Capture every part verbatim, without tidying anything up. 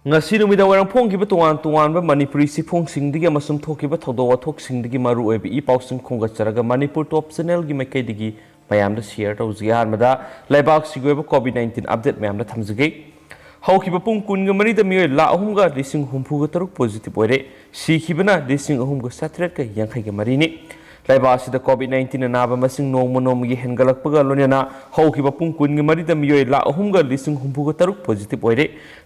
ꯉꯁꯤ ꯅꯨꯃꯤꯗꯥꯡ ꯋꯥꯏꯔꯝ ꯐꯣꯡꯈꯤꯕ ꯇꯣꯉꯥꯟ ꯇꯣꯉꯥꯟꯕ ꯃꯅꯤꯄꯨꯔꯤ ꯆꯦꯐꯣꯡꯁꯤꯡꯗꯒꯤ ꯑꯃꯁꯨꯡ ꯊꯣꯛꯈꯤꯕ ꯊꯧꯗꯣꯛ ꯋꯥꯊꯣꯛꯁꯤꯡꯗꯒꯤ ꯃꯔꯨꯑꯣꯏꯕ ꯏ ꯄꯥꯎꯁꯤꯡ ꯈꯣꯝꯒꯠꯆꯔꯒ ꯃꯅꯤꯄꯨꯔ ꯇꯣꯞ ꯆꯦꯅꯦꯜꯒꯤ ꯃꯥꯏꯀꯩꯗꯒꯤ ꯃꯌꯥꯝꯗ ꯁꯤꯌꯔ ꯇꯧꯖꯒꯦ꯫ ꯑꯍꯥꯟꯕꯗ ꯂꯩꯕꯥꯛꯁꯤꯒꯤ ꯑꯣꯏꯕ ꯀꯣꯚꯤꯗ ꯅꯥꯏꯟꯇꯤꯟ ꯑꯞꯗꯦꯠ ꯃꯌꯥꯝꯗ ꯊꯝꯖꯒꯦ꯫ ꯍꯧꯈꯤꯕ ꯄꯨꯡ ꯀꯨꯟꯒ ꯃꯔꯤꯗ ꯃꯤꯑꯣꯏ ꯂꯥꯈ ꯑꯍꯨꯝꯒ ꯂꯤꯁꯤꯡ ꯍꯨꯝꯐꯨꯒ ꯇꯔꯨꯛ ꯄꯣꯖꯤꯇꯤꯚ ꯑꯣꯏꯔꯦ꯫ ꯁꯤꯈꯤꯕꯅ ꯂꯤꯁꯤꯡ ꯑꯍꯨꯝꯒ ꯆꯥꯇ꯭ꯔꯦꯠꯀ ꯌꯥꯡꯈꯩꯒ ꯃꯔꯤꯅꯤ꯫ ꯂꯩꯕꯥꯛ ꯑꯁꯤꯗ ꯀꯣꯚꯤꯗ ꯅꯥꯏꯟꯇꯤꯟ ꯑꯅꯥꯕ ꯃꯁꯤꯡ ꯅꯣꯡꯃ ꯅꯣꯡꯃꯒꯤ ꯍꯦꯟꯒꯠꯂꯛꯄꯒ ꯂꯣꯏꯅꯅ ꯍꯧꯈꯤꯕ ꯄꯨꯡ ꯀꯨꯟꯒ ꯃꯔꯤꯗ ꯃꯤꯑꯣꯏ ꯂꯥꯈ ꯑꯍꯨꯝꯒ ꯂꯤꯁꯤꯡ ꯍꯨꯝꯐꯨꯒ ꯇꯔꯨꯛ ꯄꯣꯖꯤꯇꯤꯚ ꯑꯣꯏꯔꯦ꯫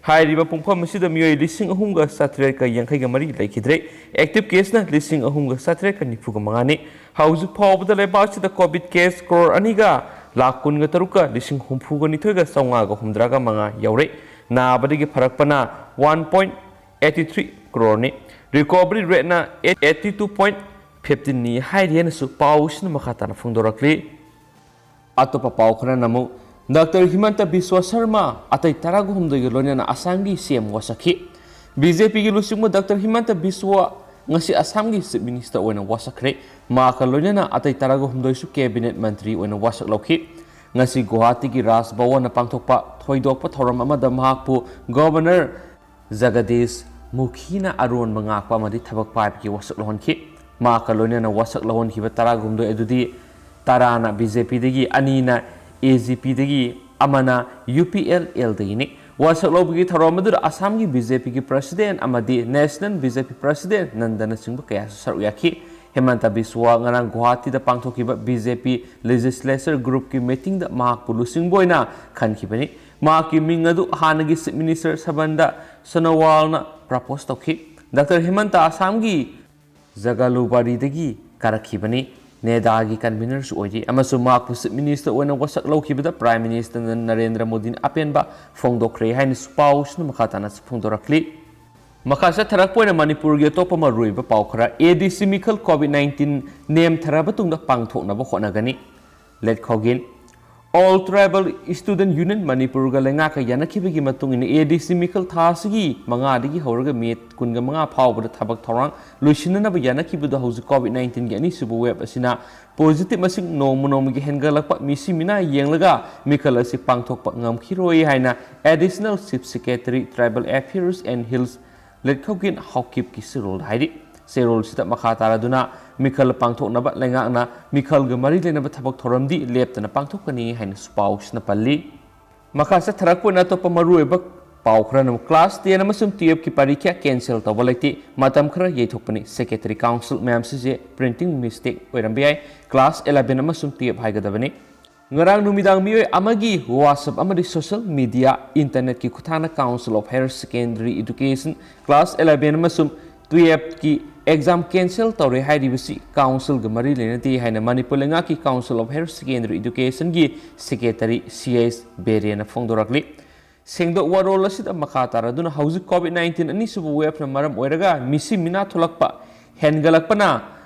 ꯍꯥꯏꯔꯤꯕ ꯄꯨꯡꯐꯝ ꯑꯁꯤꯗ ꯃꯤꯑꯣꯏ ꯂꯤꯁꯤꯡ ꯑꯍꯨꯝꯒ ꯆꯥꯇ꯭ꯔꯦꯠꯀ ꯌꯥꯡꯈꯩꯒ ꯃꯔꯤ ꯂꯩꯈꯤꯗ꯭ꯔꯦ꯫ ꯑꯦꯛꯇꯤꯚ ꯀꯦꯁꯅ ꯂꯤꯁꯤꯡ ꯑꯍꯨꯝꯒ ꯆꯥꯇ꯭ꯔꯦꯠꯀ ꯅꯤꯐꯨꯒ ꯃꯉꯥꯅꯤ꯫ ꯍꯧꯖꯤꯛ ꯐꯥꯎꯕꯗ ꯂꯩꯕꯥꯛ ꯑꯁꯤꯗ ꯀꯣꯚꯤꯗ ꯀꯦꯁ ꯀ꯭ꯔꯣꯔ ꯑꯅꯤꯒ ꯂꯥꯈ ꯀꯨꯟꯒ ꯇꯔꯨꯛꯀ ꯂꯤꯁꯤꯡ ꯍꯨꯝꯐꯨꯒ ꯅꯤꯊꯣꯏꯒ ꯆꯥꯝꯃꯉꯥꯒ ꯍꯨꯝꯗ꯭ꯔꯥꯒ ꯃꯉꯥ ꯌꯧꯔꯦ꯫ ꯅꯥꯕꯗꯒꯤ ꯐꯔꯛꯄꯅ ꯋꯥꯟ ꯄꯣꯏꯟ ꯑꯩꯠꯇꯤ ꯊ꯭ꯔꯤ ꯀ꯭ꯔꯣꯔꯅꯤ꯫ ꯔꯤꯀꯣꯚꯔꯤ ꯔꯦꯠꯅ ꯑꯩꯠꯇꯤ ꯇꯨ ꯄꯣꯏꯟ ꯐꯤꯐꯇꯤꯟꯅꯤ ꯍꯥꯏꯔꯤ ꯍꯥꯏꯅꯁꯨ ꯄꯥꯎꯁꯤꯅ ꯃꯈꯥ ꯇꯥꯅ ꯐꯣꯡꯗꯣꯔꯛꯂꯤ꯫ ꯑꯇꯣꯞꯄ ꯄꯥꯎ ꯈꯔꯅ ꯑꯃꯨꯛ ꯗꯥꯛꯇꯔ ꯍꯤꯃꯟꯇ ꯕꯤꯁ꯭ꯋ ꯁꯔꯃ ꯑꯇꯩ ꯇꯔꯥꯒ ꯍꯨꯝꯗꯣꯏꯒ ꯂꯣꯏꯅꯅ ꯑꯁꯥꯝꯒꯤ ꯁꯤ ꯑꯦꯝ ꯋꯥꯁꯛꯈꯤ꯫ ꯕꯤ ꯖꯦ ꯄꯤꯒꯤ ꯂꯨꯆꯤꯡꯕ ꯗꯥꯛꯇꯔ ꯍꯤꯃꯟꯇ ꯕꯤꯁ꯭ꯋ ꯉꯁꯤ ꯑꯁꯥꯝꯒꯤ ꯆꯤꯐ ꯃꯤꯅꯤꯁꯇꯔ ꯑꯣꯏꯅ ꯋꯥꯁꯛꯈ꯭ꯔꯦ꯫ ꯃꯍꯥꯛꯀ ꯂꯣꯏꯅꯅ ꯑꯇꯩ ꯇꯔꯥꯒ ꯍꯨꯝꯗꯣꯏꯁꯨ ꯀꯦꯕꯤꯅꯦꯠ ꯃꯟꯇ꯭ꯔꯤ ꯑꯣꯏꯅ ꯋꯥꯁꯛ ꯂꯧꯈꯤ꯫ ꯉꯁꯤ ꯒꯨꯋꯥꯍꯥꯇꯤꯒꯤ ꯔꯥꯖ ꯚꯋꯟꯅ ꯄꯥꯡꯊꯣꯛꯄ ꯊꯣꯏꯗꯣꯛꯄ ꯊꯧꯔꯝ ꯑꯃꯗ ꯃꯍꯥꯛꯄꯨ ꯒꯣꯚꯔꯅꯔ ꯖꯒꯗꯤꯁ ꯃꯨꯈꯤꯅ ꯑꯔꯣꯟꯕ ꯉꯥꯛꯄ ꯑꯃꯗꯤ ꯊꯕꯛ ꯄꯥꯏꯕꯒꯤ ꯋꯥꯁꯛ ꯂꯧꯍꯟꯈꯤ꯫ ꯃꯍꯥꯛꯀ ꯂꯣꯏꯅꯅ ꯋꯥꯁꯛ ꯂꯧꯍꯟꯈꯤꯕ ꯇꯔꯥꯒ ꯍꯨꯝꯗꯣꯏ ꯑꯗꯨꯗꯤ ꯇꯔꯥꯅ ꯕꯤ ꯖꯦ ꯄꯤꯗꯒꯤ, ꯑꯅꯤꯅ ꯑꯦ ꯖꯤ ꯄꯤꯗꯒꯤ, ꯑꯃꯅ ꯌꯨ ꯄꯤ ꯑꯦꯜ ꯑꯦꯜꯗꯒꯤꯅꯤ꯫ ꯋꯥꯁꯛ ꯂꯧꯕꯒꯤ ꯊꯧꯔꯝ ꯑꯗꯨꯗ ꯑꯁꯥꯝꯒꯤ ꯕꯤ ꯖꯦ ꯄꯤꯒꯤ ꯄ꯭ꯔꯁꯤꯗꯦꯟ ꯑꯃꯗꯤ ꯅꯦꯁꯅꯦꯜ ꯕꯤ ꯖꯦ ꯄꯤ ꯄ꯭ꯔꯁꯤꯗꯦꯟ ꯅꯟꯗꯅꯆꯤꯡꯕ ꯀꯌꯥꯁꯨ ꯁꯔꯨꯛ ꯌꯥꯈꯤ꯫ ꯍꯦꯃꯟꯇ ꯕꯤꯁ꯭ꯋ ꯉꯔꯥꯡ ꯒꯨꯋꯥꯍꯥꯇꯤꯗ ꯄꯥꯡꯊꯣꯛꯈꯤꯕ ꯕꯤ ꯖꯦ ꯄꯤ ꯂꯦꯖꯤꯁꯂꯦꯆꯔ ꯒ꯭ꯔꯨꯞꯀꯤ ꯃꯤꯇꯤꯡꯗ ꯃꯍꯥꯛꯄꯨ ꯂꯨꯆꯤꯡꯕ ꯑꯣꯏꯅ ꯈꯟꯈꯤꯕꯅꯤ꯫ ꯃꯍꯥꯛꯀꯤ ꯃꯤꯡ ꯑꯗꯨ ꯍꯥꯟꯅꯒꯤ ꯆꯤꯐ ꯃꯤꯅꯤꯁꯇꯔ ꯁꯔꯕꯥꯅꯟꯗ ꯁꯣꯅꯣꯋꯥꯜꯅ ꯄ꯭ꯔꯄꯣꯖ ꯇꯧꯈꯤ꯫ ꯗꯥꯛꯇꯔ ꯍꯦꯃꯟꯇ ꯑꯁꯥꯝꯒꯤ ꯖꯒꯥꯂꯨꯕꯥꯔꯤꯗꯒꯤ ꯀꯥꯔꯛꯈꯤꯕꯅꯤ꯫ ꯅꯦꯗꯥꯒꯤ ꯀꯟꯚꯤꯅꯔꯁꯨ ꯑꯣꯏꯔꯤ ꯑꯃꯁꯨꯡ ꯃꯍꯥꯛꯄꯨ ꯆꯤꯐ ꯃꯤꯅꯤꯁꯇꯔ ꯑꯣꯏꯅ ꯋꯥꯁꯛ ꯂꯧꯈꯤꯕꯗ ꯄ꯭ꯔꯥꯏꯝ ꯃꯤꯅꯤꯁꯇꯔ ꯅꯔꯦꯟꯗ꯭ꯔ ꯃꯣꯗꯤꯅ ꯑꯄꯦꯟꯕ ꯐꯣꯡꯗꯣꯛꯈ꯭ꯔꯦ ꯍꯥꯏꯅꯁꯨ ꯄꯥꯎꯁꯤꯅ ꯃꯈꯥ ꯇꯥꯅ ꯐꯣꯡꯗꯣꯔꯛꯂꯤ꯫ ꯃꯈꯥ ꯆꯠꯊꯔꯛꯄ ꯑꯣꯏꯅ ꯃꯅꯤꯄꯨꯔꯒꯤ ꯑꯇꯣꯞꯄ ꯃꯔꯨꯑꯣꯏꯕ ꯄꯥꯎ ꯈꯔ꯫ ꯑꯦ ꯗꯤ ꯁꯤ ꯃꯤꯈꯜ ꯀꯣꯚꯤꯗ ꯅꯥꯏꯟꯇꯤꯟ ꯅꯦꯝꯊꯔꯕ ꯇꯨꯡꯗ ꯄꯥꯡꯊꯣꯛꯅꯕ ꯍꯣꯠꯅꯒꯅꯤ꯫ Late ꯈꯣꯒꯤꯟ꯫ All Tribal Student Union ꯃꯅꯤꯄꯨꯔꯒ ꯂꯩꯉꯥꯛꯀ ꯌꯥꯅꯈꯤꯕꯒꯤ ꯃꯇꯨꯡ ꯏꯟꯅ, ꯑꯦ ꯗꯤ ꯁꯤ ꯃꯤꯈꯜ ꯊꯥ ꯑꯁꯤꯒꯤ ꯃꯉꯥꯗꯒꯤ ꯍꯧꯔꯒ ꯃꯦ ꯀꯨꯟꯒ ꯃꯉꯥ ꯐꯥꯎꯕꯗ ꯊꯕꯛ ꯊꯧꯔꯥꯡ ꯂꯣꯏꯁꯤꯟꯅꯅꯕ ꯌꯥꯅꯈꯤꯕꯗꯨ ꯍꯧꯖꯤꯛ COVID nineteen ꯒꯤ ꯑꯅꯤꯁꯨꯕ wave ꯑꯁꯤꯅ positive ꯃꯁꯤꯡ ꯅꯣꯡꯃ ꯅꯣꯡꯃꯒꯤ ꯍꯦꯟꯒꯠꯂꯛꯄ ꯃꯤꯁꯤ ꯃꯤꯅꯥ ꯌꯦꯡꯂꯒ ꯃꯤꯈꯜ ꯑꯁꯤ ꯄꯥꯡꯊꯣꯛꯄ ꯉꯝꯈꯤꯔꯣꯏ ꯍꯥꯏꯅ Additional Chief Secretary Tribal Affairs and Hills ꯂꯦꯠꯈꯧꯀꯤꯟ ꯍꯥꯎꯀꯤꯞꯀꯤ ꯆꯦꯔꯣꯜꯗ ꯍꯥꯏꯔꯤ꯫ ꯆꯦꯔꯣꯜꯁꯤꯗ ꯃꯈꯥ ꯇꯥꯔꯗꯨꯅ ꯃꯤꯈꯜ ꯄꯥꯡꯊꯣꯛꯅꯕ ꯂꯩꯉꯥꯛꯅ ꯃꯤꯈꯜꯒ ꯃꯔꯤ ꯂꯩꯅꯕ ꯊꯕꯛ ꯊꯧꯔꯝꯗꯤ ꯂꯦꯞꯇꯅ ꯄꯥꯡꯊꯣꯛꯀꯅꯤ ꯍꯥꯏꯅꯁꯨ ꯄꯥꯎꯁꯤꯅ ꯄꯜꯂꯤ꯫ ꯃꯈꯥ ꯆꯠꯊꯔꯛꯄ ꯑꯣꯏꯅ ꯑꯇꯣꯞꯄ ꯃꯔꯨꯑꯣꯏꯕ ꯄꯥꯎ ꯈꯔꯅ class ten ꯑꯃꯁꯨꯡ twelve ꯀꯤ ꯄꯔꯤꯈ꯭ꯌꯥ cancel ꯇꯧꯕ ꯂꯩꯇꯦ, ꯃꯇꯝ ꯈꯔ ꯌꯩꯊꯣꯛꯄꯅꯤ꯫ Secretary Council ꯃꯌꯥꯝꯁꯤꯁꯦ printing mistake ꯑꯣꯏꯔꯝꯕ ꯌꯥꯏ꯫ Class eleven ꯑꯃꯁꯨꯡ twelve ꯍꯥꯏꯒꯗꯕꯅꯤ꯫ ꯉꯔꯥꯡ ꯅꯨꯃꯤꯗꯥꯡ ꯃꯤꯑꯣꯏ ꯑꯃꯒꯤ WhatsApp ꯑꯃꯗꯤ social media, internet ꯀꯤ ꯈꯨꯠꯊꯥꯡꯗ Council of Higher Secondary Education class eleven ꯑꯃꯁꯨꯡ twelve ꯀꯤ exam cancel ꯇꯧꯔꯦ ꯍꯥꯏꯔꯤꯕꯁꯤ council ꯒ ꯃꯔꯤ ꯂꯩꯅꯗꯦ ꯍꯥꯏꯅ ꯃꯅꯤꯄꯨꯔ ꯂꯩꯉꯥꯛꯀꯤ Council of Higher Secondary Education ꯒꯤ secretary ꯁꯤ ꯑꯩꯆ ꯕꯦꯔꯦꯅ ꯐꯣꯡꯗꯣꯔꯛꯂꯤ꯫ ꯁꯦꯡꯗꯣꯛ ꯋꯥꯔꯣꯜ ꯑꯁꯤꯗ ꯃꯈꯥ ꯇꯥꯔꯗꯨꯅ ꯍꯧꯖꯤꯛ COVID nineteen ꯑꯅꯤꯁꯨꯕ wave ꯅ ꯃꯔꯝ ꯑꯣꯏꯔꯒ ꯃꯤꯁꯤ ꯃꯤꯅꯥ ꯊꯣꯛꯂꯛꯄ ꯍꯦꯟꯒꯠꯂꯛꯄꯅ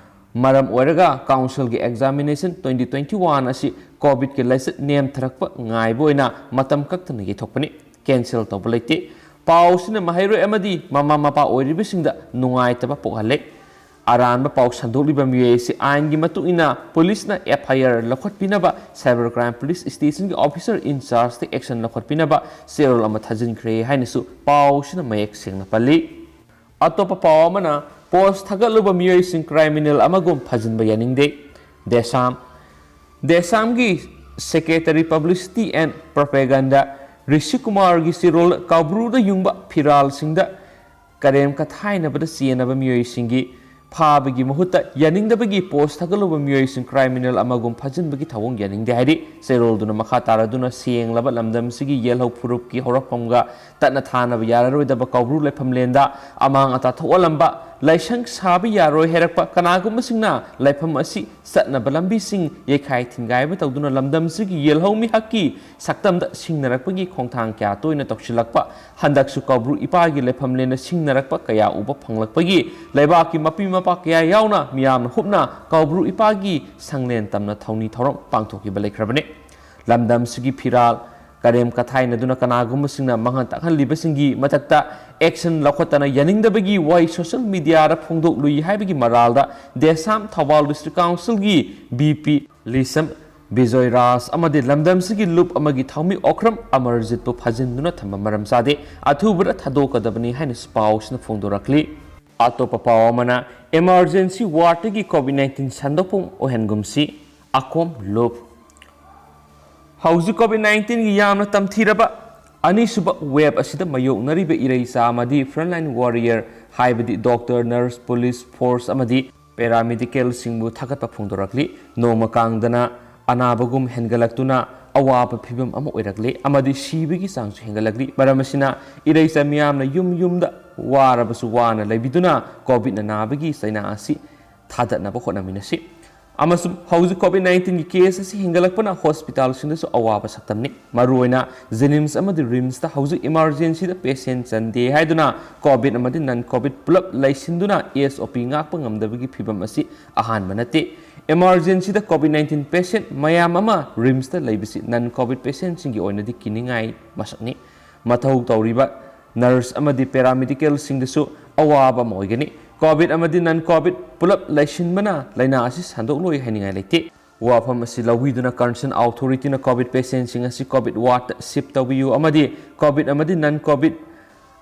ꯃꯔꯝ ꯑꯣꯏꯔꯒ council ꯒꯤ examination twenty twenty-one ꯑꯁꯤ COVID ꯀꯤ ꯂꯥꯏꯆꯠ ꯅꯦꯝꯊꯔꯛꯄ ꯉꯥꯏꯕ ꯑꯣꯏꯅ ꯃꯇꯝ ꯀꯛꯇꯅ ꯌꯩꯊꯣꯛꯄꯅꯤ꯫ Cancel ꯇꯧꯕ ꯂꯩꯇꯦ꯫ ꯄꯥꯎꯁꯤꯅ ꯃꯍꯩꯔꯣꯏ ꯑꯃꯗꯤ ꯃꯃꯥ ꯃꯄꯥ ꯑꯣꯏꯔꯤꯕꯁꯤꯡꯗ ꯅꯨꯡꯉꯥꯏꯇꯕ ꯄꯣꯛꯍꯜꯂꯦ꯫ ꯑꯔꯥꯟꯕ ꯄꯥꯎ ꯁꯟꯗꯣꯛꯂꯤꯕ ꯃꯤꯑꯣꯏ ꯑꯁꯤ ꯑꯥꯏꯟꯒꯤ ꯃꯇꯨꯡ ꯏꯟꯅ ꯄꯨꯂꯤꯁꯅ F I R ꯂꯧꯈꯠꯄꯤꯅꯕ Cyber Crime Police Station ꯒꯤ officer in charge ꯇ action ꯂꯧꯈꯠꯄꯤꯅꯕ ꯆꯦꯔꯣꯜ ꯑꯃ ꯊꯥꯖꯤꯟꯈ꯭ꯔꯦ ꯍꯥꯏꯅꯁꯨ ꯄꯥꯎꯁꯤꯅ ꯃꯌꯦꯛ ꯁꯦꯡꯅ ꯄꯜꯂꯤ꯫ ꯑꯇꯣꯞꯄ ꯄꯥꯎ ꯑꯃꯅ, post ꯊꯥꯒꯠꯂꯨꯕ ꯃꯤꯑꯣꯏꯁꯤꯡ criminal ꯑꯃꯒꯨꯝ ꯐꯥꯖꯤꯟꯕ ꯌꯥꯅꯤꯡꯗꯦ꯫ ꯗꯦꯁꯥꯝ, ꯗꯦꯁꯥꯝꯒꯤ Secretary Publicity and Propaganda ꯔꯤꯁꯤ ꯀꯨꯃꯥꯔꯒꯤ ꯆꯦꯔꯣꯜ ꯀꯥꯎꯕ꯭ꯔꯨꯗ ꯌꯨꯡꯕ ꯐꯤꯔꯥꯜꯁꯤꯡꯗ ꯀꯔꯦꯝ ꯀꯊꯥꯏꯅꯕꯗ ꯆꯦꯟꯅꯕ ꯃꯤꯑꯣꯏꯁꯤꯡꯒꯤ ꯐꯥꯕꯒꯤ ꯃꯍꯨꯠꯇ ꯌꯥꯅꯤꯡꯗꯕꯒꯤ post ꯊꯥꯒꯠꯂꯨꯕ ꯃꯤꯑꯣꯏꯁꯤꯡ criminal ꯑꯃꯒꯨꯝ ꯐꯥꯖꯤꯟꯕꯒꯤ ꯊꯧꯑꯣꯡ ꯌꯥꯅꯤꯡꯗꯦ ꯍꯥꯏꯔꯤ꯫ ꯆꯦꯔꯣꯜꯗꯨꯅ ꯃꯈꯥ ꯇꯥꯔꯗꯨꯅ ꯁꯦꯡꯂꯕ ꯂꯝꯗꯝꯁꯤꯒꯤ ꯌꯦꯜꯍꯧ ꯐꯨꯔꯨꯞꯀꯤ ꯍꯧꯔꯛꯐꯝꯒ ꯇꯠꯅ ꯊꯥꯅꯕ ꯌꯥꯔꯔꯣꯏꯗꯕ ꯀꯧꯕ꯭ꯔꯨ ꯂꯩꯐꯝꯂꯦꯟꯗ ꯑꯃꯥꯡ ꯑꯇꯥ ꯊꯣꯛꯍꯜꯂꯝꯕ, ꯂꯥꯏꯁꯪ ꯁꯥꯕ ꯌꯥꯔꯣꯏ ꯍꯥꯏꯔꯛꯄ ꯀꯅꯥꯒꯨꯝꯕꯁꯤꯡꯅ ꯂꯥꯏꯐꯝ ꯑꯁꯤ ꯆꯠꯅꯕ ꯂꯝꯕꯤꯁꯤꯡ ꯌꯩꯈꯥꯏ ꯊꯤꯟꯒꯥꯏꯕ ꯇꯧꯗꯨꯅ ꯂꯝꯗꯝꯁꯤꯒꯤ ꯌꯦꯜꯍꯧ ꯃꯤꯍꯛꯀꯤ ꯁꯛꯇꯝꯗ ꯁꯤꯡꯅꯔꯛꯄꯒꯤ ꯈꯣꯡꯊꯥꯡ ꯀꯌꯥ ꯇꯣꯏꯅ ꯇꯧꯁꯤꯜꯂꯛꯄ, ꯍꯟꯗꯛꯁꯨ ꯀꯧꯕ꯭ꯔꯨ ꯏꯄꯥꯒꯤ ꯂꯩꯐꯝꯂꯦꯟꯗ ꯁꯤꯡꯅꯔꯛꯄ ꯀꯌꯥ ꯎꯕ ꯐꯪꯂꯛꯄꯒꯤ ꯂꯩꯕꯥꯛꯀꯤ ꯃꯄꯤ ꯃꯄꯥ ꯀꯌꯥ ꯌꯥꯎꯅ ꯃꯤꯌꯥꯝꯅ ꯍꯨꯞꯅ ꯀꯧꯕ꯭ꯔꯨ ꯏꯄꯥꯒꯤ ꯁꯪꯂꯦꯟ ꯇꯝꯅ ꯊꯧꯅꯤ ꯊꯧꯔꯝ ꯄꯥꯡꯊꯣꯛꯈꯤꯕ ꯂꯩꯈ꯭ꯔꯕꯅꯤ꯫ ꯂꯝꯗꯝꯁꯤꯒꯤ ꯐꯤꯔꯥꯜ ꯀꯔꯦꯝ ꯀꯊꯥꯏꯅꯗꯨꯅ ꯀꯅꯥꯒꯨꯝꯕꯁꯤꯡꯅ ꯃꯥꯡꯍꯟ ꯇꯥꯛꯍꯟꯂꯤꯕꯁꯤꯡꯒꯤ ꯃꯊꯛꯇ action ꯂꯧꯈꯠꯇꯅ ꯌꯥꯅꯤꯡꯗꯕꯒꯤ ꯋꯥꯍꯩ social media ꯗ ꯐꯣꯡꯗꯣꯛꯂꯨꯏ ꯍꯥꯏꯕꯒꯤ ꯃꯔꯥꯜꯗ ꯗꯦꯁꯥꯝ ꯊꯧꯕꯥꯜ District Council ꯒꯤ B P ꯂꯤꯁꯝ ꯕꯤꯖꯣꯏ ꯔꯥꯖ ꯑꯃꯗꯤ ꯂꯝꯗꯝꯁꯤꯒꯤ ꯂꯨꯞ ꯑꯃꯒꯤ ꯊꯧꯃꯤ ꯑꯣꯀ꯭ꯔꯝ ꯑꯃꯔꯖꯤꯠꯄꯨ ꯐꯥꯖꯤꯟꯗꯨꯅ ꯊꯝꯕ ꯃꯔꯝ ꯆꯥꯗꯦ, ꯑꯊꯨꯕꯗ ꯊꯥꯗꯣꯛꯀꯗꯕꯅꯤ ꯍꯥꯏꯅꯁꯨ ꯄꯥꯎꯁꯤꯅ ꯐꯣꯡꯗꯣꯔꯛꯂꯤ꯫ ꯑꯇꯣꯞꯄ ꯄꯥꯎ ꯑꯃꯅ, emergency ward ꯇꯒꯤ COVID nineteen ꯁꯟꯗꯣꯛꯐꯝ ꯑꯣꯏꯍꯟꯒꯨꯝꯁꯤ, ꯑꯀꯣꯝ ꯂꯨꯞ꯫ ꯍꯧꯖꯤꯛ COVID nineteen ꯒꯤ ꯌꯥꯝꯅ ꯇꯝꯊꯤꯔꯕ ꯑꯅꯤꯁꯨꯕ wave ꯑꯁꯤꯗ ꯃꯥꯌꯣꯛꯅꯔꯤꯕ ꯏꯔꯩꯆꯥ ꯑꯃꯗꯤ frontline warrior, ꯍꯥꯏꯕꯗꯤ doctor, nurse, police force ꯑꯃꯗꯤ paramedical ꯁꯤꯡꯕꯨ ꯊꯥꯒꯠꯄ ꯐꯣꯡꯗꯣꯔꯛꯂꯤ꯫ ꯅꯣꯡꯃ ꯀꯥꯡꯗꯅ ꯑꯅꯥꯕꯒꯨꯝ ꯍꯦꯟꯒꯠꯂꯛꯇꯨꯅ ꯑꯋꯥꯕ ꯐꯤꯕꯝ ꯑꯃ ꯑꯣꯏꯔꯛꯂꯤ ꯑꯃꯗꯤ ꯁꯤꯕꯒꯤ ꯆꯥꯡꯁꯨ ꯍꯦꯟꯒꯠꯂꯛꯂꯤ꯫ ꯃꯔꯝ ꯑꯁꯤꯅ, ꯏꯔꯩꯆꯥ ꯃꯤꯌꯥꯝꯅ ꯌꯨꯝ ꯌꯨꯝꯗ ꯋꯥꯔꯕꯁꯨ ꯋꯥꯅ ꯂꯩꯕꯤꯗꯨꯅ COVID ꯅ ꯅꯥꯕꯒꯤ ꯆꯩꯅꯥ ꯑꯁꯤ ꯊꯥꯗꯠꯅꯕ ꯍꯣꯠꯅꯃꯤꯟꯅꯁꯤ꯫ ꯑꯃꯁꯨꯡ ꯍꯧꯖꯤꯛ COVID nineteen ꯒꯤ case ꯑꯁꯤ ꯍꯦꯟꯒꯠꯂꯛꯄꯅ hospital ꯁꯤꯡꯗꯁꯨ ꯑꯋꯥꯕ ꯁꯛꯇꯝꯅꯤ꯫ ꯃꯔꯨꯑꯣꯏꯅ JNIMS ꯑꯃꯗꯤ RIMS ꯇ ꯍꯧꯖꯤꯛ emergency ꯗ patient ꯆꯟꯗꯦ ꯍꯥꯏꯗꯨꯅ COVID ꯑꯃꯗꯤ non COVID ꯄꯨꯂꯞ ꯂꯩꯁꯤꯟꯗꯨꯅ SOP ꯉꯥꯛꯄ ꯉꯝꯗꯕꯒꯤ ꯐꯤꯚꯝ ꯑꯁꯤ ꯑꯍꯥꯟꯕ ꯅꯠꯇꯦ꯫ Emergency ꯗ COVID nineteen patient ꯃꯌꯥꯝ ꯑꯃ RIMS ꯇ ꯂꯩꯕꯁꯤ non COVID patient ꯁꯤꯡꯒꯤ ꯑꯣꯏꯅꯗꯤ ꯀꯤꯅꯤꯡꯉꯥꯏ ꯃꯁꯛꯅꯤ꯫ ꯃꯊꯧ ꯇꯧꯔꯤꯕ nurse ꯑꯃꯗꯤ paramedical ꯁꯤꯡꯗꯁꯨ ꯑꯋꯥꯕ ꯑꯃ ꯑꯣꯏꯒꯅꯤ꯫ COVID ꯑꯃꯗꯤ non COVID ꯄꯨꯂꯞ ꯂꯩꯁꯤꯟꯕꯅ ꯂꯥꯏꯅꯥ ꯑꯁꯤ ꯁꯟꯗꯣꯛꯂꯣꯏ ꯍꯥꯏꯅꯤꯡꯉꯥꯏ ꯂꯩꯇꯦ꯫ ꯋꯥꯐꯝ ꯑꯁꯤ ꯂꯧꯕꯤꯗꯨꯅ concerned authority ꯅ COVID patient ꯁꯤꯡ ꯑꯁꯤ COVID ward ꯇ shift ꯇꯧꯕꯤꯌꯨ ꯑꯃꯗꯤ COVID ꯑꯃꯗꯤ non COVID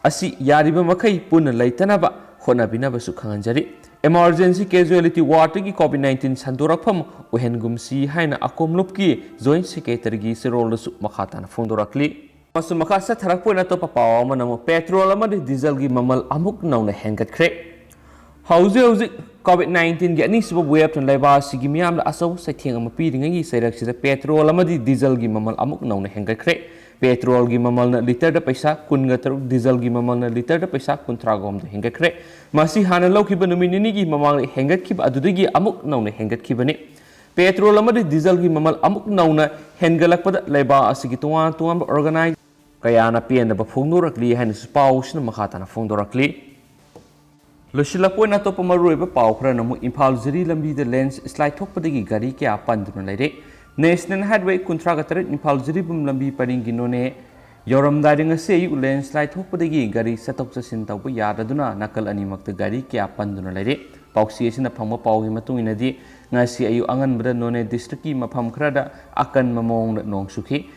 ꯑꯁꯤ ꯌꯥꯔꯤꯕ ꯃꯈꯩ ꯄꯨꯟꯅ ꯂꯩꯇꯅꯕ ꯍꯣꯠꯅꯕꯤꯅꯕꯁꯨ ꯈꯪꯍꯟꯖꯔꯤ꯫ Emergency casualty ward ꯇꯒꯤ COVID nineteen ꯁꯟꯗꯣꯔꯛꯐꯝ ꯑꯣꯏꯍꯟꯒꯨꯝꯁꯤ ꯍꯥꯏꯅ ꯑꯀꯣꯝ ꯂꯨꯞꯀꯤ Joint Secretary ꯒꯤ ꯆꯦꯔꯣꯜꯗꯁꯨ ꯃꯈꯥ ꯇꯥꯅ ꯐꯣꯡꯗꯣꯔꯛꯂꯤ꯫ ꯑꯃꯁꯨꯡ ꯃꯈꯥ ꯆꯠꯊꯔꯛꯄ ꯑꯣꯏꯅ ꯑꯇꯣꯞꯄ ꯄꯥꯎ ꯑꯃꯅ ꯑꯃꯨꯛ petrol ꯑꯃꯗꯤ diesel ꯒꯤ ꯃꯃꯜ ꯑꯃꯨꯛ ꯅꯧꯅ ꯍꯦꯟꯒꯠꯈ꯭ꯔꯦ꯫ ꯍꯧꯖꯤꯛ ꯍꯧꯖꯤꯛ COVID nineteen ꯒꯤ ꯑꯅꯤꯁꯨꯕ wave ꯅ ꯂꯩꯕꯥꯛ ꯑꯁꯤꯒꯤ ꯃꯤꯌꯥꯝꯗ ꯑꯆꯧꯕ ꯆꯩꯊꯦꯡ ꯑꯃ ꯄꯤꯔꯤꯉꯩꯒꯤ ꯆꯩꯔꯛꯁꯤꯗ petrol ꯑꯃꯗꯤ diesel ꯒꯤ ꯃꯃꯜ ꯑꯃꯨꯛ ꯅꯧꯅ ꯍꯦꯟꯒꯠꯈ꯭ꯔꯦ꯫ Petrol ꯒꯤ ꯃꯃꯜꯅ litre ꯗ ꯄꯩꯁꯥ ꯀꯨꯟꯒ ꯇꯔꯨꯛ, diesel ꯒꯤ ꯃꯃꯜꯅ litre ꯗ ꯄꯩꯁꯥ ꯀꯨꯟꯊ꯭ꯔꯥꯒ ꯍꯨꯝꯗꯣꯏ ꯍꯦꯟꯒꯠꯈ꯭ꯔꯦ꯫ ꯃꯁꯤ ꯍꯥꯟꯅ ꯂꯧꯈꯤꯕ ꯅꯨꯃꯤꯠ ꯅꯤꯅꯤꯒꯤ ꯃꯃꯥꯡꯗ ꯍꯦꯟꯒꯠꯈꯤꯕ ꯑꯗꯨꯗꯒꯤ ꯑꯃꯨꯛ ꯅꯧꯅ ꯍꯦꯟꯒꯠꯈꯤꯕꯅꯤ꯫ Petrol ꯑꯃꯗꯤ diesel ꯒꯤ ꯃꯃꯜ ꯑꯃꯨꯛ ꯅꯧꯅ ꯍꯦꯟꯒꯠꯂꯛꯄꯗ ꯂꯩꯕꯥꯛ ꯑꯁꯤꯒꯤ ꯇꯣꯉꯥꯟ ꯇꯣꯉꯥꯟꯕ organize ꯀꯌꯥꯅ ꯄꯦꯟꯗꯕ ꯐꯣꯡꯗꯣꯔꯛꯂꯤ ꯍꯥꯏꯅꯁꯨ ꯄꯥꯎꯁꯤꯅ ꯃꯈꯥ ꯇꯥꯅ ꯐꯣꯡꯗꯣꯔꯛꯂꯤ꯫ ꯂꯣꯏꯁꯤꯜꯂꯛꯄ ꯑꯣꯏꯅ ꯑꯇꯣꯞꯄ ꯃꯔꯨꯑꯣꯏꯕ ꯄꯥꯎ ꯈꯔꯅ ꯑꯃꯨꯛ ꯏꯝꯐꯥꯜ ꯖꯤꯔꯤ ꯂꯝꯕꯤꯗ landslide ꯊꯣꯛꯄꯗꯒꯤ ꯒꯥꯔꯤ ꯀꯌꯥ ꯄꯟꯗꯨꯅ ꯂꯩꯔꯦ꯫ National Highway ꯀꯨꯟꯊ꯭ꯔꯥꯒ ꯇꯔꯦꯠ ꯏꯝꯐꯥꯜ ꯖꯤꯔꯤꯕꯥꯝ ꯂꯝꯕꯤ ꯄꯔꯤꯡꯒꯤ ꯅꯣꯅꯦ ꯌꯧꯔꯝꯗꯥꯏꯗ ꯉꯁꯤ ꯑꯌꯨꯛ ꯂꯦꯟꯁ꯭ꯂꯥꯏꯗ ꯊꯣꯛꯄꯗꯒꯤ ꯒꯥꯔꯤ ꯆꯠꯊꯣꯛ ꯆꯠꯁꯤꯟ ꯇꯧꯕ ꯌꯥꯗꯗꯨꯅ ꯅꯥꯀꯜ ꯑꯅꯤꯃꯛꯇ ꯒꯥꯔꯤ ꯀꯌꯥ ꯄꯟꯗꯨꯅ ꯂꯩꯔꯦ꯫ ꯄꯥꯎꯆꯦ ꯑꯁꯤꯅ ꯐꯪꯕ ꯄꯥꯎꯒꯤ ꯃꯇꯨꯡ ꯏꯟꯅꯗꯤ, ꯉꯁꯤ ꯑꯌꯨꯛ ꯑꯉꯟꯕꯗ ꯅꯣꯅꯦ ꯗꯤꯁꯇ꯭ꯔꯤꯛꯀꯤ ꯃꯐꯝ ꯈꯔꯗ ꯑꯀꯟꯕ ꯃꯑꯣꯡꯗ ꯅꯣꯡ ꯆꯨꯈꯤ꯫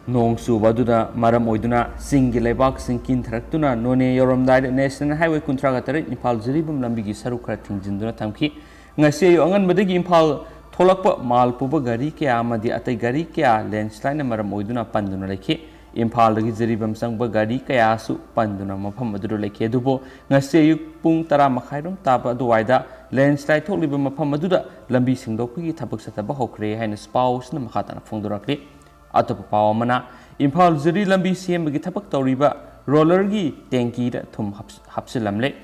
ꯅꯣꯡ ꯆꯨꯕ ꯑꯗꯨꯅ ꯃꯔꯝ ꯑꯣꯏꯗꯨꯅ ꯆꯤꯡꯒꯤ ꯂꯩꯕꯥꯛꯁꯤꯡ ꯀꯤꯟꯊꯔꯛꯇꯨꯅ ꯅꯣꯅꯦ ꯌꯧꯔꯝꯗꯥꯏꯗ National Highway ꯀꯨꯟꯊ꯭ꯔꯥꯒ ꯇꯔꯦꯠ ꯏꯝꯐꯥꯜ ꯖꯤꯔꯤꯕꯥꯝ ꯂꯝꯕꯤꯒꯤ ꯁꯔꯨꯛ ꯈꯔ ꯊꯤꯡꯖꯤꯟꯗꯨꯅ ꯊꯝꯈꯤ꯫ ꯉꯁꯤ ꯑꯌꯨꯛ ꯑꯉꯟꯕꯗꯒꯤ ꯏꯝꯐꯥꯜ ꯊꯣꯛꯂꯛꯄ ꯃꯥꯜ ꯄꯨꯕ ꯒꯥꯔꯤ ꯀꯌꯥ ꯑꯃꯗꯤ ꯑꯇꯩ ꯒꯥꯔꯤ ꯀꯌꯥ ꯂꯦꯟꯁ꯭ꯂꯥꯏꯗꯅ ꯃꯔꯝ ꯑꯣꯏꯗꯨꯅ ꯄꯟꯗꯨꯅ ꯂꯩꯈꯤ꯫ ꯏꯝꯐꯥꯜꯗꯒꯤ ꯖꯤꯔꯤꯕꯥꯝ ꯆꯪꯕ ꯒꯥꯔꯤ ꯀꯌꯥꯁꯨ ꯄꯟꯗꯨꯅ ꯃꯐꯝ ꯑꯗꯨꯗ ꯂꯩꯈꯤ꯫ ꯑꯗꯨꯕꯨ ꯉꯁꯤ ꯑꯌꯨꯛ ꯄꯨꯡ ꯇꯔꯥ ꯃꯈꯥꯏꯔꯣꯝ ꯇꯥꯕ ꯑꯗꯨꯋꯥꯏꯗ ꯂꯦꯟꯁ꯭ꯂꯥꯏꯗ ꯊꯣꯛꯂꯤꯕ ꯃꯐꯝ ꯑꯗꯨꯗ ꯂꯝꯕꯤ ꯁꯦꯡꯗꯣꯛꯄꯒꯤ ꯊꯕꯛ ꯆꯠꯊꯕ ꯍꯧꯈ꯭ꯔꯦ ꯍꯥꯏꯅꯁꯨ ꯄꯥꯎ ꯑꯁꯤꯅ ꯃꯈꯥ ꯇꯥꯅ ꯐꯣꯡꯗꯣꯔꯛꯂꯤ꯫ ꯑꯇꯣꯞꯄ ꯄꯥꯎ ꯑꯃꯅ, ꯏꯝꯐꯥꯜ ꯖꯤꯔꯤ ꯂꯝꯕꯤ ꯁꯦꯝꯕꯒꯤ ꯊꯕꯛ ꯇꯧꯔꯤꯕ ꯔꯣꯂꯔꯒꯤ ꯇꯦꯡꯀꯤꯗ ꯊꯨꯝ ꯍꯥꯞ-, ꯍꯥꯞꯆꯤꯜꯂꯝꯂꯦ꯫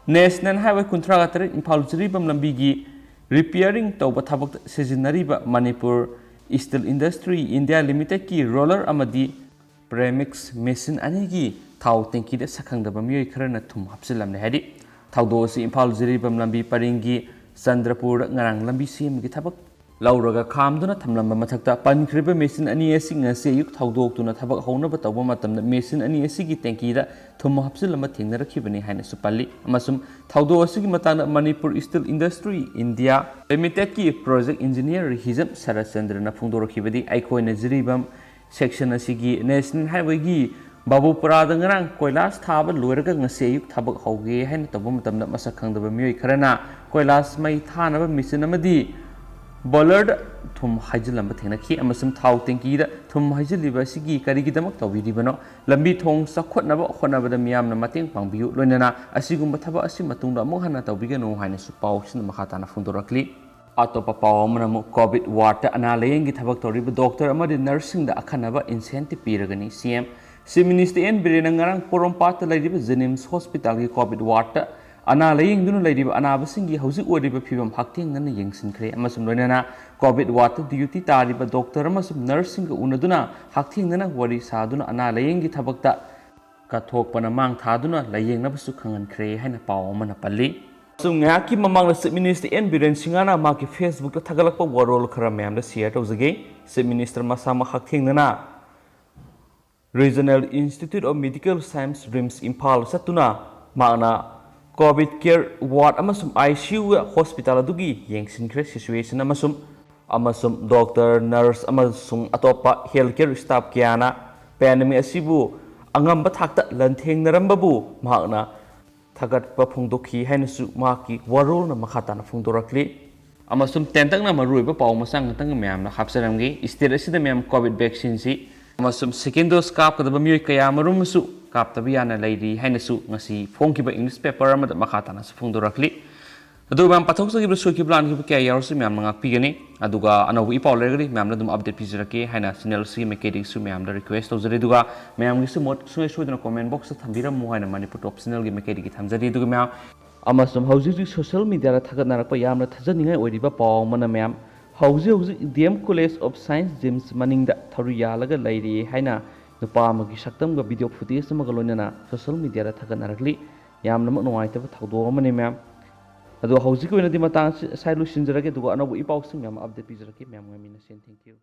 National Highway ꯀꯨꯟꯊ꯭ꯔꯥꯒ ꯇꯔꯦꯠ ꯏꯝꯐꯥꯜ ꯖꯤꯔꯤꯕꯥꯝ ꯂꯝꯕꯤꯒꯤ ꯔꯤꯄꯤꯌꯥꯔꯤꯡ ꯇꯧꯕ ꯊꯕꯛꯇ ꯁꯤꯖꯤꯟꯅꯔꯤꯕ ꯃꯅꯤꯄꯨꯔ ꯏꯁꯇꯤꯜ ꯏꯟꯗꯁꯇ꯭ꯔꯤ ꯏꯟꯗꯤꯌꯥ ꯂꯤꯃꯤꯇꯦꯗꯀꯤ ꯔꯣꯂꯔ ꯑꯃꯗꯤ ꯄ꯭ꯔꯦꯃꯤꯛꯁ ꯃꯦꯁꯤꯟ ꯑꯅꯤꯒꯤ ꯊꯥꯎ ꯇꯦꯡꯀꯤꯗ ꯁꯛꯈꯪꯗꯕ ꯃꯤꯑꯣꯏ ꯈꯔꯅ ꯊꯨꯝ ꯍꯥꯞꯆꯤꯜꯂꯝꯂꯦ ꯍꯥꯏꯔꯤ꯫ ꯊꯧꯗꯣꯛ ꯑꯁꯤ ꯏꯝꯐꯥꯜ ꯖꯤꯔꯤꯕꯥꯝ ꯂꯝꯕꯤ ꯄꯔꯤꯡꯒꯤ ꯆꯟꯗ꯭ꯔꯄꯨꯔꯗ ꯉꯔꯥꯡ ꯂꯝꯕꯤ ꯁꯦꯝꯕꯒꯤ ꯊꯕꯛ ꯂꯧꯔꯒ ꯈꯥꯝꯗꯨꯅ ꯊꯝꯂꯝꯕ ꯃꯊꯛꯇ ꯄꯟꯈ꯭ꯔꯤꯕ ꯃꯦꯁꯤꯟ ꯑꯅꯤ ꯑꯁꯤ ꯉꯁꯤ ꯑꯌꯨꯛ ꯊꯧꯗꯣꯛꯇꯨꯅ ꯊꯕꯛ ꯍꯧꯅꯕ ꯇꯧꯕ ꯃꯇꯝꯗ ꯃꯦꯁꯤꯟ ꯑꯅꯤ ꯑꯁꯤꯒꯤ ꯇꯦꯡꯀꯤꯗ ꯊꯨꯝ ꯍꯥꯞꯆꯤꯜꯂꯝꯕ ꯊꯦꯡꯅꯔꯛꯈꯤꯕꯅꯤ ꯍꯥꯏꯅꯁꯨ ꯄꯜꯂꯤ꯫ ꯑꯃꯁꯨꯡ ꯊꯧꯗꯣꯛ ꯑꯁꯤꯒꯤ ꯃꯇꯥꯡꯗ ꯃꯅꯤꯄꯨꯔ ꯏꯁꯇꯤꯜ ꯏꯟꯗꯁꯇ꯭ꯔꯤ ꯏꯟꯗꯤꯌꯥ ꯂꯤꯃꯤꯇꯦꯗꯀꯤ ꯄ꯭ꯔꯣꯖꯦꯛ ꯏꯟꯖꯤꯅꯤꯌꯔ ꯍꯤꯖꯝ ꯁꯔꯠꯆꯟꯗ꯭ꯔꯅ ꯐꯣꯡꯗꯣꯔꯛꯈꯤꯕꯗꯤ, ꯑꯩꯈꯣꯏꯅ ꯖꯤꯔꯤꯕꯥꯝ ꯁꯦꯛꯁꯟ ꯑꯁꯤꯒꯤ ꯅꯦꯁꯅꯦꯜ ꯍꯥꯏꯋꯦꯒꯤ ꯕꯥꯕꯨꯄꯨꯔꯥꯗ ꯉꯔꯥꯡ ꯀꯣꯏꯂꯥꯁ ꯊꯥꯕ ꯂꯣꯏꯔꯒ ꯉꯁꯤ ꯑꯌꯨꯛ ꯊꯕꯛ ꯍꯧꯒꯦ ꯍꯥꯏꯅ ꯇꯧꯕ ꯃꯇꯝꯗ ꯃꯁꯛ ꯈꯪꯗꯕ ꯃꯤꯑꯣꯏ ꯈꯔꯅ ꯀꯣꯏꯂꯥꯁ ꯃꯩ ꯊꯥꯅꯕ ꯃꯦꯆꯤꯟ ꯑꯃꯗꯤ ꯕꯣꯂꯔꯗ ꯊꯨꯝ ꯍꯩꯖꯤꯜꯂꯝꯕ ꯊꯦꯡꯅꯈꯤ ꯑꯃꯁꯨꯡ ꯊꯥꯎ ꯇꯦꯡꯀꯤꯗ ꯊꯨꯝ ꯍꯩꯖꯤꯜꯂꯤꯕ ꯑꯁꯤꯒꯤ ꯀꯔꯤꯒꯤꯗꯃꯛ ꯇꯧꯕꯤꯔꯤꯕꯅꯣ? ꯂꯝꯕꯤ ꯊꯣꯡ ꯆꯥꯎꯈꯠꯅꯕ ꯍꯣꯠꯅꯕꯗ ꯃꯤꯌꯥꯝꯅ ꯃꯇꯦꯡ ꯄꯥꯡꯕꯤꯌꯨ, ꯂꯣꯏꯅꯅ ꯑꯁꯤꯒꯨꯝꯕ ꯊꯕꯛ ꯑꯁꯤ ꯃꯇꯨꯡꯗ ꯑꯃꯨꯛ ꯍꯟꯅ ꯇꯧꯕꯤꯒꯅꯨ ꯍꯥꯏꯅꯁꯨ ꯄꯥꯎꯁꯤꯅ ꯃꯈꯥ ꯇꯥꯅ ꯐꯣꯡꯗꯣꯔꯛꯂꯤ꯫ ꯑꯇꯣꯞꯄ ꯄꯥꯎ ꯑꯃꯅ ꯑꯃꯨꯛ ꯀꯣꯚꯤꯗ ꯋꯥꯔꯗꯇ ꯑꯅꯥ ꯂꯥꯌꯦꯡꯒꯤ ꯊꯕꯛ ꯇꯧꯔꯤꯕ ꯗꯣꯛꯇꯔ ꯑꯃꯗꯤ ꯅꯔꯁꯁꯤꯡꯗ ꯑꯈꯟꯅꯕ ꯏꯟꯁꯦꯟꯇꯤꯚ ꯄꯤꯔꯒꯅꯤ꯫ ꯁꯤ ꯑꯦꯝ ꯆꯤꯐ ꯃꯤꯅꯤꯁꯇꯔ ꯑꯦꯟ ꯕꯤꯔꯦꯟꯅ ꯉꯔꯥꯡ ꯄꯣꯔꯣꯝꯄꯥꯠꯇ ꯂꯩꯔꯤꯕ ꯖꯦꯅꯤꯝꯁ ꯍꯣꯁꯄꯤꯇꯥꯜꯒꯤ ꯀꯣꯚꯤꯗ ꯋꯥꯔꯗꯇ ꯑꯅꯥ ꯂꯥꯌꯦꯡꯗꯨꯅ ꯂꯩꯔꯤꯕ ꯑꯅꯥꯕꯁꯤꯡꯒꯤ ꯍꯧꯖꯤꯛ ꯑꯣꯏꯔꯤꯕ ꯐꯤꯕꯝ ꯍꯛꯊꯦꯡꯅꯅ ꯌꯦꯡꯁꯤꯟꯈ꯭ꯔꯦ ꯑꯃꯁꯨꯡ ꯂꯣꯏꯅꯅ ꯀꯣꯚꯤꯗ ꯋꯥꯔꯗꯇ ꯗ꯭ꯌꯨꯇꯤ ꯇꯥꯔꯤꯕ ꯗꯣꯛꯇꯔ ꯑꯃꯁꯨꯡ ꯅꯔꯁꯁꯤꯡꯒ ꯎꯅꯗꯨꯅ ꯍꯛꯊꯦꯡꯅꯅ ꯋꯥꯔꯤ ꯁꯥꯗꯨꯅ ꯑꯅꯥ ꯂꯥꯌꯦꯡꯒꯤ ꯊꯕꯛꯇ ꯀꯠꯊꯣꯛꯄꯅ ꯃꯥꯡ ꯊꯥꯗꯨꯅ ꯂꯥꯌꯦꯡꯅꯕꯁꯨ ꯈꯪꯍꯟꯈ꯭ꯔꯦ ꯍꯥꯏꯅ ꯄꯥꯎ ꯑꯃꯅ ꯄꯜꯂꯤ꯫ ꯁꯨꯝ ꯉꯥꯏꯍꯥꯛꯀꯤ ꯃꯃꯥꯡꯗ Chief Minister N Biren Singh ꯅ ꯃꯍꯥꯛꯀꯤ Facebook ꯇ ꯊꯥꯒꯠꯂꯛꯄ ꯋꯥꯔꯣꯜ ꯈꯔ ꯃꯌꯥꯝꯗ share ꯇꯧꯖꯒꯦ꯫ Chief Minister ꯃꯁꯥꯃꯛ ꯍꯛꯊꯦꯡꯅꯅ Regional Institute of Medical Science, RIMS, Imphal ꯆꯠꯇꯨꯅ ꯃꯍꯥꯛꯅ COVID care ward ꯑꯃꯁꯨꯡ ICU hospital ꯑꯗꯨꯒꯤ ꯌꯦꯡꯁꯤꯟꯈ꯭ꯔꯦ situation ꯑꯃꯁꯨꯡ, ꯑꯃꯁꯨꯡ doctor, nurse ꯑꯃꯁꯨꯡ ꯑꯇꯣꯞꯄ health care staff ꯀꯌꯥꯅ pandemic ꯑꯁꯤꯕꯨ ꯑꯉꯝꯕ ꯊꯥꯛꯇ ꯂꯥꯟꯊꯦꯡꯅꯔꯝꯕꯕꯨ ꯃꯍꯥꯛꯅ ꯊꯥꯒꯠꯄ ꯐꯣꯡꯗꯣꯛꯈꯤ ꯍꯥꯏꯅꯁꯨ ꯃꯍꯥꯛꯀꯤ ꯋꯥꯔꯣꯜꯅ ꯃꯈꯥ ꯇꯥꯅ ꯐꯣꯡꯗꯣꯔꯛꯂꯤ꯫ ꯑꯃꯁꯨꯡ ꯇꯦꯟꯇꯛꯅ ꯃꯔꯨꯑꯣꯏꯕ ꯄꯥꯎ ꯃꯆꯥ ꯉꯥꯛꯇꯪ ꯃꯌꯥꯝꯅ ꯍꯥꯞꯆꯔꯝꯒꯦ꯫ State ꯑꯁꯤꯗ ꯃꯌꯥꯝ COVID vaccine ꯁꯤ ꯑꯃꯁꯨꯡ second dose ꯀꯥꯞꯀꯗꯕ ꯃꯤꯑꯣꯏ ꯀꯌꯥ ꯃꯔꯨꯝ ꯑꯃꯁꯨ ꯀꯥꯞꯇꯕ ꯌꯥꯅ ꯂꯩꯔꯤ ꯍꯥꯏꯅꯁꯨ ꯉꯁꯤ ꯐꯣꯡꯈꯤꯕ English paper ꯑꯃꯗ ꯃꯈꯥ ꯇꯥꯅꯁꯨ ꯐꯣꯡꯗꯣꯔꯛꯂꯤ꯫ ꯑꯗꯨꯒ ꯃꯌꯥꯝ ꯄꯥꯊꯣꯛꯆꯈꯤꯕ, ꯁꯣꯏꯈꯤꯕ, ꯂꯥꯟꯈꯤꯕ ꯀꯌꯥ ꯌꯥꯎꯔꯁꯨ ꯃꯌꯥꯝꯅ ꯉꯥꯛꯄꯤꯒꯅꯤ꯫ ꯑꯗꯨꯒ ꯑꯅꯧꯕ ꯏ ꯄꯥꯎ ꯂꯩꯔꯒꯗꯤ ꯃꯌꯥꯝꯅ ꯑꯗꯨꯝ update ꯄꯤꯖꯔꯛꯀꯦ ꯍꯥꯏꯅ channel ꯑꯁꯤꯒꯤ ꯃꯥꯏꯀꯩꯗꯒꯤꯁꯨ ꯃꯌꯥꯝꯗ request ꯇꯧꯖꯔꯤ꯫ ꯑꯗꯨꯒ ꯃꯌꯥꯝꯒꯤꯁꯨ ꯃꯣꯠ ꯁꯨꯡꯁꯣꯏ ꯁꯣꯏꯗꯅ comment box ꯇ ꯊꯝꯕꯤꯔꯝꯃꯨ ꯍꯥꯏꯅ Manipur Top Channel ꯒꯤ ꯃꯥꯏꯀꯩꯗꯒꯤ ꯊꯝꯖꯔꯤ꯫ ꯑꯗꯨꯒ ꯃꯌꯥꯝ, ꯑꯃꯁꯨꯡ ꯍꯧꯖꯤꯛ ꯍꯧꯖꯤꯛ social media ꯗ ꯊꯥꯒꯠꯅꯔꯛꯄ ꯌꯥꯝꯅ ꯊꯥꯖꯅꯤꯡꯉꯥꯏ ꯑꯣꯏꯔꯤꯕ ꯄꯥꯎ ꯑꯃꯅ ꯃꯌꯥꯝ, ꯍꯧꯖꯤꯛ ꯍꯧꯖꯤꯛ D M College of Science GIMS ꯃꯅꯤꯡꯗ ꯊꯧꯔꯤ ꯌꯥꯜꯂꯒ ꯂꯩꯔꯤ ꯍꯥꯏꯅ ꯅꯨꯄꯥ ꯑꯃꯒꯤ ꯁꯛꯇꯝꯒ video footage ꯑꯃꯒ ꯂꯣꯏꯅꯅ social media ꯗ ꯊꯥꯒꯠꯅꯔꯛꯂꯤ꯫ ꯌꯥꯝꯅꯃꯛ ꯅꯨꯡꯉꯥꯏꯇꯕ ꯊꯧꯗꯣꯛ ꯑꯃꯅꯤ ꯃꯌꯥꯝ꯫ ꯑꯗꯣ ꯍꯧꯖꯤꯛꯀꯤ ꯑꯣꯏꯅꯗꯤ ꯃꯇꯥꯡ ꯑꯁꯤ ꯁ꯭ꯋꯥꯏ ꯂꯣꯏꯁꯤꯟꯖꯔꯒꯦ, ꯑꯗꯨꯒ ꯑꯅꯧꯕ ꯏ ꯄꯥꯎꯁꯤꯡ ꯃꯌꯥꯝ ꯑꯃ update ꯄꯤꯖꯔꯛꯀꯦ꯫ ꯃꯌꯥꯝ ꯉꯥꯏꯃꯤꯟꯅꯁꯤ꯫ Thank you꯫